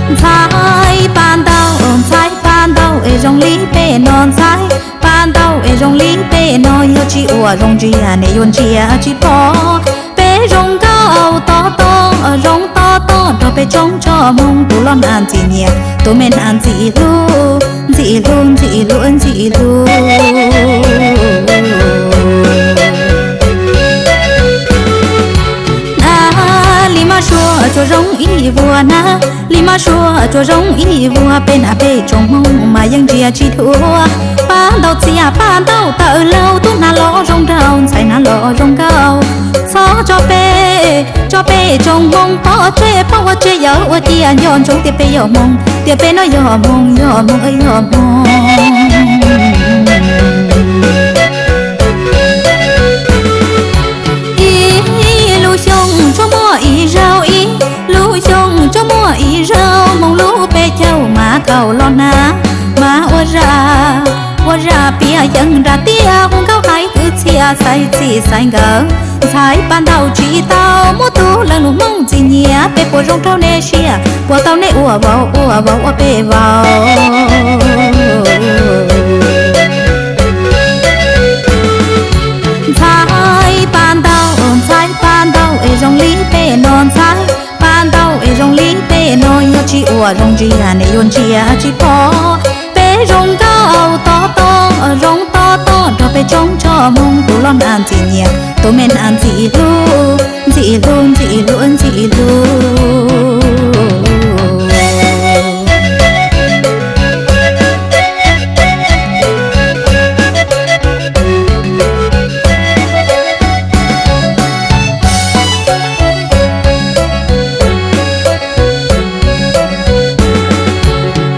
Ntxhais paj ntaub, ntxhais paj ntaub es zoo li peb no, ntxhais paj ntaub es zoo li peb no, yog tsis ua zoo ntsia nej yuav ntsia tsis pom. Peb zoo nkauj to to, zoo to to nrog peb tsoob tso hmoo, tus loj hnav ntxim nyiam, tus me hnav ntxim hlub, ntxim hlub ntxim hlub ntxim hlub. Hnav li mab suav tsuas zoo ib vuag, hnav li mab suav tsuas zoo ib vuag, peb hnav peb tsoom hmoob mas yeej ntsia tsis dhuav. Paj ntaub txias paj ntaub tawm laug, tub hnav los zoo nraug, ntxhais hnav los zoo nkauj. Txhob tso peb, tso peb tsoom hmoob pov tseg, pab ua tseg yawm ua ciav nco ntsoov tias peb yog hmoob, tias peb no yog hmoob, yog hmoob, yog hmoob. Ib lub xyoo tsuas muaj ib zaug, ib lub xyoo tsuas muaj ib zaug, hmoob lub peb caug mas tau los hnav, mas ua zaj, ua zaj piav yees nram tiaj, hu nkauj hais kwv txhiaj xaiv txij xaiv nkawm. Ntxhais paj ntaub tsis tau muab tus leej lus hmoob ntxim nyiam, peb puas zoo rau nej siab, puas tau nej ua vauv, ua vauv ua peb vauv. Ntxhais paj ntaub, ntxhais paj ntaub es zoo li peb no, ntxhais paj ntaub es zoo li peb no, yog tsis ua zoo ntsia nej yuav ntsia tsis pom. Peb zoo nkauj to to, zoo to to nrog peb tsoob tso hmoo, tus loj hnav ntxim nyiam, tus me hnav ntxim hlub, ntxim hlub ntxim hlub ntxim hlub.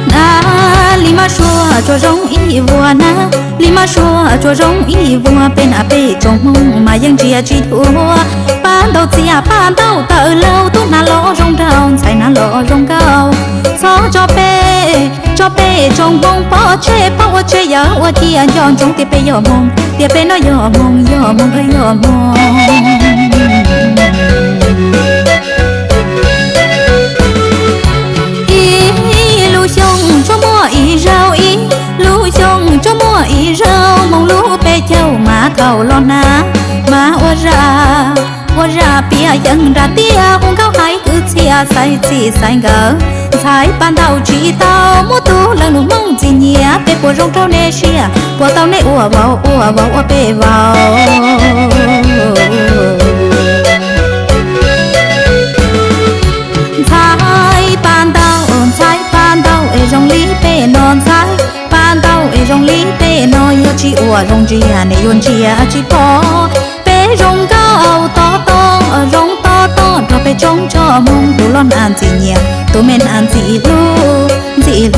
Hnav li mab suav tsuas zoo ib vuag, hnav li mab suav tsuas zoo ib vuag, peb hnav peb tsoom hmoob mas yeej ntsia tsis dhuav. Paj ntaub txias paj ntaub tawm laug, tub hnav los zoo nraug, ntxhais hnav los zoo nkauj. Txhob tso peb, tso peb tsoom hmoob pov tseg, pab ua tseg yawm ua ciav nco ntsoov tias peb yog hmoob, tias peb no yog hmoob, yog hmoob, yog hmoob. Ib lub xyoo tsuas muaj ib zaug, ib lub xyoo tsuas muaj ib zaug, hmoob lub peb caug mas tau los hnav, mas ua zaj, ua zaj piav yees nram tiaj, hu nkauj hais kwv txhiaj xaiv txij xaiv nkawm. Ntxhais paj ntaub tsis tau muab tus leej lus hmoob ntxim nyiam, peb puas zoo rau nej siab, puas tau nej ua vauv, ua vauv ua peb vauv. Ntxhais paj ntaub, ntxhais paj ntaub es zoo li peb no, ntxhais paj ntaub es zoo li peb no, yog tsis ua zoo ntsia nej yuav ntsia tsis pom. Peb zoo nkauj to to, zoo to to nrog peb tsoob tso hmoo, tus loj hnav ntxim nyiam, tus me hnav ntxim hlub, ntxim